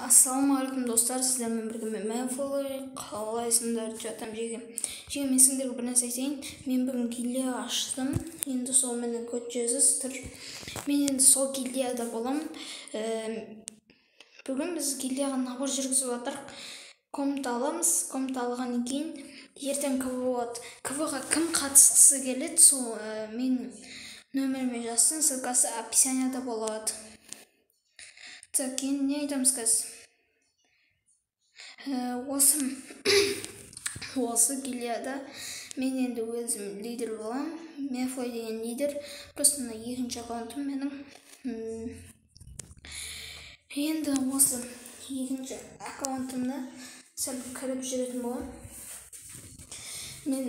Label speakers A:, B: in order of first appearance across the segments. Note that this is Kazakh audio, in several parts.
A: Ассалаумағалейкум, достар! Сіздермен бірге мен, Мәнфлой. Қалайсыңдар? Жатам жеге. Жеге, мен сендерге бір нәрсе айтайын. Мен бүгін гильдия аштым. Енді сол менің код жазыс тұр. Мен енді сол гильдияда боламын. Бүгін біз гильдияға набор жүргізіп жатырмық. Комната аламыз. Комната алғаннан кейін ертең КВ болады. КВ-ға кім қатысқысы келеді, сол менің нөміріме жазсын, ссылкасы описанияда болады. Так, енді не айтамыз қазір? Осы гильдияда мен енді өзім лидер боламын. Мефой деген лидер. Просто мына екінші аккаунтым менің. Енді осы екінші аккаунтымда сәл кіріп жүретін боламын. Мен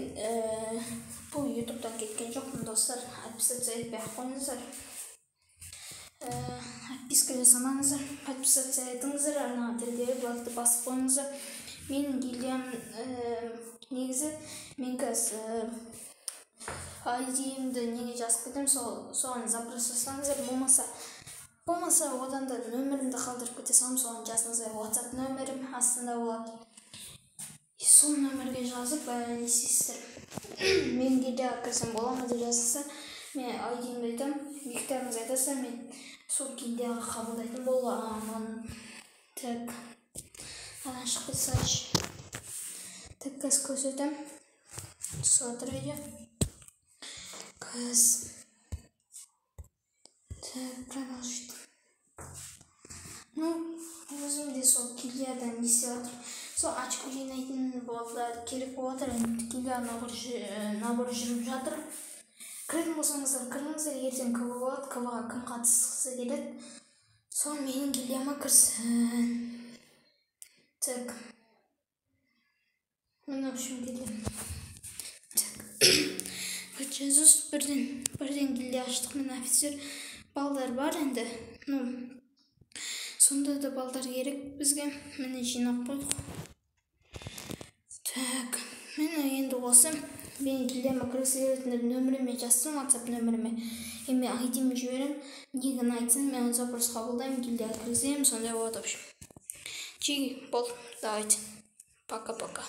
A: бұл ютубтан кеткен жоқпын, достар. Отписаться етпей ақ қойыңыздар. Отписка жасамаңыздар, подписаться етіңіздер, арнаға тіркеліп, лайкты басып қойыңыздар. Менің гильдиям негізі мен қазір айдиімді неге жазып кетемін, сол соған запрос жасаңыздар. Болмаса одан да нөмірімді қалдырып кете саламын, соған жазыңыздар. WhatsApp нөмірім астында болады. Сол нөмірге жазып, не істейсіздер, мен гильдияға кірсем бола ма деп жазса, мен айдиімді айтамын, никтеріңізді айтасыздар, мен сол гильдияға қабылдайтын боламын. Так, анадан шығып кетсайшы. Так, қазір көрсетемін. Түсіп жатыр видео қазір. Так, продолжить. Ну, өзім де сол гильдияда не істеп жатырмын, сол очко жинайтын балдар керек болып жатыр. Енді гильдия набор жүріп жатыр. Кіретін болсаңыздар, кіріңіздер. Ертең КВ болады. КВ-ға кім қатысқысы келеді, сол менің гильдияма кірсін. Так, міне, в общем, гильдия. Так, жазыс бірден гильдия аштық. Міне, офицер балдар бар енді. Ну, сонда да балдар керек бізге. Міне, жинап қойдық. Так, міне, енді осы менің гильдияма кіргісі келетіндер нөміріме жазсын, WhatsApp нөміріме. Мен айдимді жіберемін, нигін айтсын, мен запрос қабылдаймын, гильдияға кіргіземін. Сондай болады, в общем. Чиги, болды, давайте, пока пока.